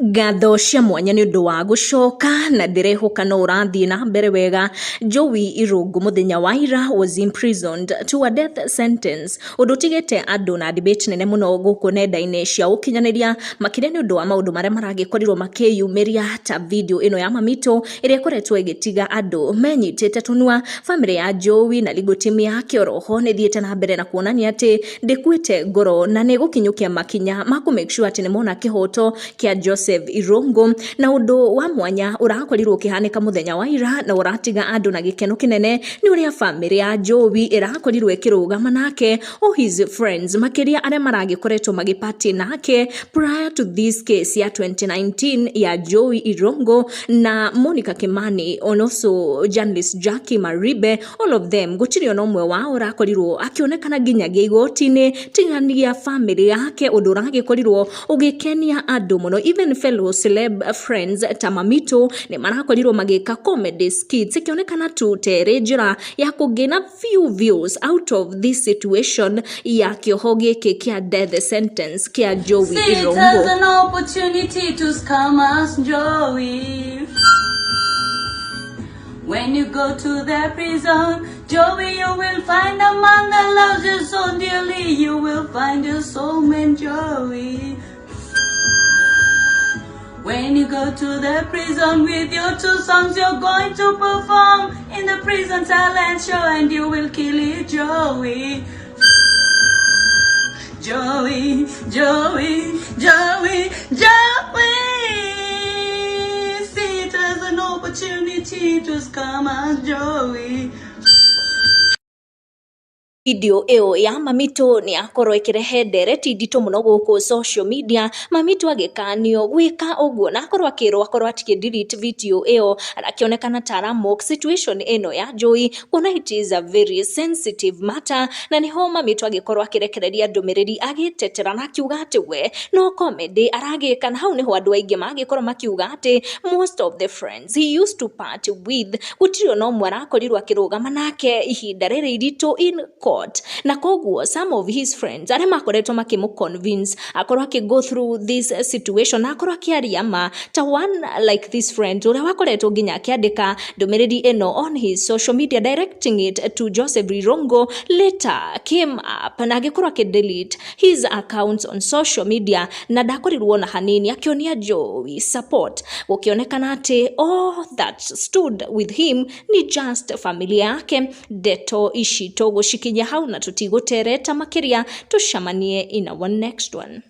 Ngatho cia mwanya nĩ ũndũ wa gũcoka na ndĩrehoka no ũrathiĩ na mbere wega. Joey Irũngũ mũthenya wa ira was imprisoned to a death sentence, ũndũ ũtigĩte andũ na debate nene mũno gũkũ nenda-inĩ cia ũkinyanĩria, makĩria nĩ ũndũ wa maũndũ marĩa maragĩkorirwo makĩyumĩria ta video ĩno ya Mamitũ ĩrĩa ĩkoretwo ĩgĩtiga andũ menyitĩte tũnua. Famĩlĩ ya Joey na legal team yake oroho nĩ ĩthiĩte na mbere na kuonania atĩ ndĩkuĩte ngoro na nĩ ĩgũkinyũkia makinya ma kũ make sure atĩ nĩ mona kĩhoto kĩa Joseph Irũngũ. Na ũndũ wa mwanya ũrakorirwo ũkĩhanĩka mũthenya wa ira na ũratiga andũ na gĩkeno kĩnene nĩ ũrĩa famĩlĩ ya Joey ĩrakorirwo ĩkĩrũgama nake, all his friends, makĩria arĩa maragĩkoretwo magĩparty nake prior to this case ya 2019 ya Joey Irũngũ na Monica Kimani and also journalist Jackie Maribe. All of them, gũtirĩ ona ũmwe wao ũrakorirwo akĩonekana nginyagia igoti-inĩ tigania famĩlĩ yake, ũndũ ũragĩkorirwo ũgĩkenia andũ mũno. Even fellow celeb friends ta Mamitũ nĩ marakorirwo magĩka comedy skits, ĩkĩonekana tu terĩ njĩra ya kũgain few views out of this situation ya kĩoho gĩkĩ kĩa death sentence kĩa Joey See it Irũngũ. As an opportunity to scam us, Joey. When you go to the prison, Joey, you will find a man that loves you so dearly. You will find your soulmate, Joey. When you go to the prison with your two songs, you're going to perform in the prison talent show and you will kill it, Joey. Joey, Joey, Joey, Joey. See it as an opportunity to scam us, Joey. Video ĩyo ya Mamitũ nĩ yakorwo ĩkĩrehe ndereti nditũ mũno gũkũ social media, Mamitũ agĩkanio gwĩka ũguo na akorwo akĩrwo akorwo akĩ delete video ĩyo, akĩonekana ta ara mock situation ĩno ya Joey, kuona it is a very sensitive matter. Na nĩho Mamitũ agĩkorwo akĩrekereria ndũmĩrĩri agĩtetera na akiuga atĩ we no comedy aragĩka, na hau nĩho andũ aingĩ magĩkorwo makiuga atĩ most of the friends he used to party with, gũtirĩ ona ũmwe arakorirwo akĩrũgama nake ihinda rĩrĩ iritũ in court. Na koguo some of his friends arĩa makoretwo makĩmũ convince akorwo akĩ go through this situation na akorwo akĩaria ma, ta one like this friend ũrĩa wakoretwo nginya akĩandĩka ndũmĩrĩri ĩno on his social media directing it to Joseph Irungu, later came up na agĩkorwo akĩ delete his accounts on social media na ndakorirwo na hanini akĩonia Joey support, gũkĩonekana atĩ all that stood with him ni just familia yake. Ndeto ici tũgũcikinyia hau na tũtigũtereta makĩria, tũcemanie in our next one.